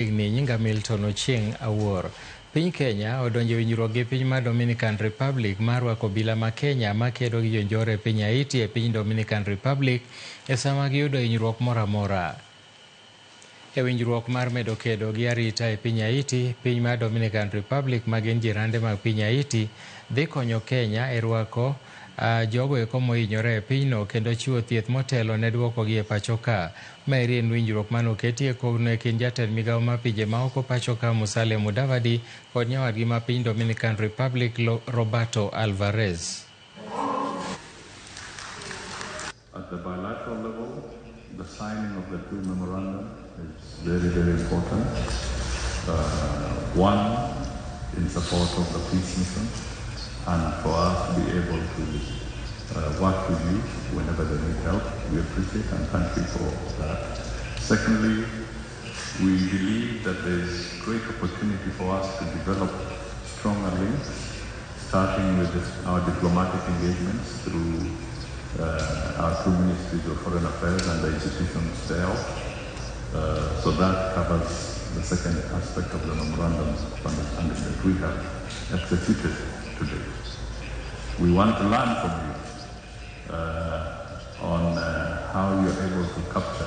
Chiegni nyinga Milton Ochieng' Awuor. Piny Kenya odonjo e winjruok gi piny mar Dominican Republic mar rwako obila ma Kenya makedo gi jonjore e piny Haiti e piny Dominican Republic e sama giyudo hinyruok moro amora. E winjruok mar medo kedo gi arita e piny Haiti, piny mar Dominican Republic ma gin jirande mag piny Haiti dhi konyo Kenya e rwako jogo eko mohinyore e pinyno kendo chiwo thieth motelo ne duokogi e pacho ka. Maeri en winjruok mane oketi e kogno e kind jatend migawo mar pinje maoko pacho ka Musalia Mudavadi kod nyawadgi ma piny Dominican Republic Roberto Alvarez. At the bilateral level, the signing of the two memorandum is very, very important. One, in support of the peace mission, and for us to be able to work with you whenever they need help. We appreciate and thank you for that. Secondly, we believe that there is great opportunity for us to develop stronger links, starting with our diplomatic engagements through our two ministries of foreign affairs and the institutions there. So that covers the second aspect of the memorandum of understanding that we have executed today. We want to learn from you on how you are able to capture